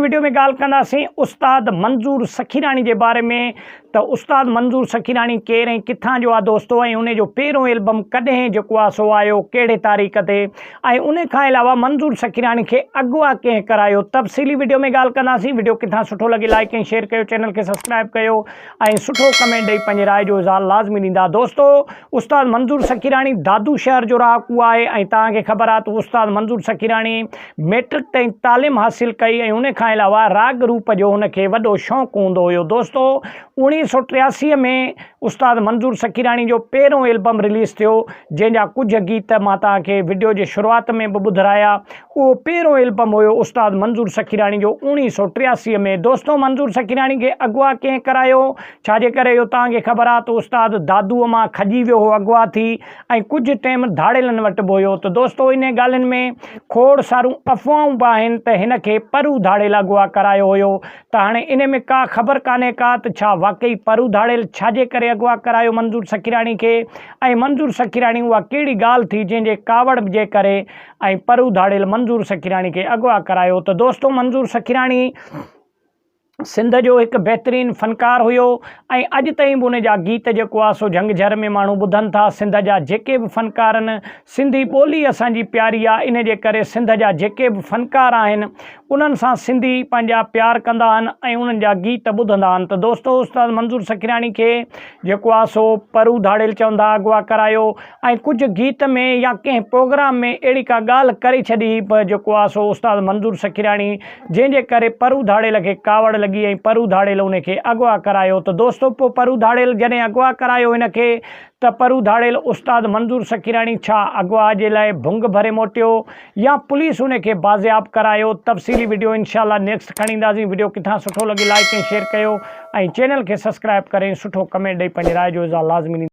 Video ۾ ڳالهه ڪنداسين استاد منظور سخيراڻي جي باري ۾ ته استاد منظور سخيراڻي ڪير ۽ ڪٿان جو آ دوستو ۽ ان جو پهريون البم ڪڏهن جيڪو آ سو آيو ڪهڙي تاريخ تي ۽ ان کان علاوه منظور سخيراڻي کي اغوا ڪنهن ڪرايو تفصيلي وڊيو ۾ ڳالهه ڪنداسين وڊيو ڪٿان سٺو لڳي لائڪ ۽ شيئر ڪيو چينل کي سبسڪرائب ڪيو ۽ سٺو ڪمينٽ ڏئي پنهنجي راء جو اظهار لازمي ڏيندا دوستو استاد منظور سخيراڻي دادو شهر جو رهاڪو آهي ۽ توهان کي خبر آهي ته استاد منظور سخيراڻي ميٽرڪ تائين تعليم حاصل ڪئي ۽ ان کان علاوه راڳ روپ جو هن کي وڏو شوق هوندو هيو دوستو 1983 ۾ استاد منظور سخيراڻي جو پهريون البم رليز ٿيو جنهن جا ڪجهه گيت مان توهان کي وڊيو جي شروعات ۾ به ٻڌرايا اهو پهريون البم هيو استاد منظور سخيراڻي جو اوڻيهه سو 83 ۾ دوستو منظور سخيراڻي کي اغوا ڪنهن ڪرايو ڇا جي ڪري اهو توهان کي خبر آ ته استاد دادوء مان کڄي ويو هو اغوا ٿي ۽ ڪجهه ٽيم ڌاڙيلن وٽ به هيو ته دوستو انهي ڳالهين ۾ کوڙ سارون افواهون به آهن ته هن کي پرو ڌاڙيل اغوا ڪرايو هيو ته هاڻي انهي ۾ ڪا خبر ڪانهي ڪا ته ڇا واقعي پرو ڌاڙيل ڇا جي ڪري اغوا ڪرايو منظور سخيراڻي کي ۽ منظور سخيراڻي اها ڪهڙي ڳالهه ٿي جنهن جي ڪاوڙ جي ڪري ۽ پرو ڌاڙيل منظور سکيراڻي کي اغوا ڪرايو ته دوستو منظور سکيراڻي سنڌ جو هڪ بهترين فنڪار هيو ۽ اڄ تائين به ان جا گيت جيڪو آ سو جهنگ جهر ۾ ماڻهو ٻڌن ٿا سنڌ جا جيڪي به فنڪار آهن سنڌي ٻولي اسان جي پياري آ ان جي ڪري سنڌ جا جيڪي به فنڪار آهن انهن سان سنڌي پنهنجا پيار ڪندا آهن ۽ انهن جا گيت ٻڌندا آهن ته دوستو استاد منظور سکيراڻي کي جيڪو آ سو پرو ڌاڙيل چوندا اغوا ڪرايو ۽ ڪجهه گيت ۾ يا ڪنهن پروگرام ۾ اهڙي ڪا ڳالهه ڪري ڇڏي هئي به جيڪو آ سو استاد منظور سکيراڻي جنهن جي ڪري پرو ڌاڙيل کي ڪاوڙ لڳي ۽ پرو ڌاڙيل ان کي اغوا ڪرايو ته دوستو پوء پرو ڌاڙيل جڏهن اغوا ڪرايو هن کي ته پرو ڌاڙيل استاد منظور سکيراڻي ڇا اغوا جي لاء ڀنگ ڀري موٽيو يا پوليس ان کي بازياب ڪرايو تفصيلي وڊيو انشاء الله نيڪسٽ کڻي اينداسين وڊيو ڪٿان سٺو لڳي لائيڪ ۽ شيئر ڪيو ۽ چينل کي سبسڪرائب ڪري سٺو ڪمينٽ ڏئي پنهنجي راء جو اظهار لازمي ڏيندا.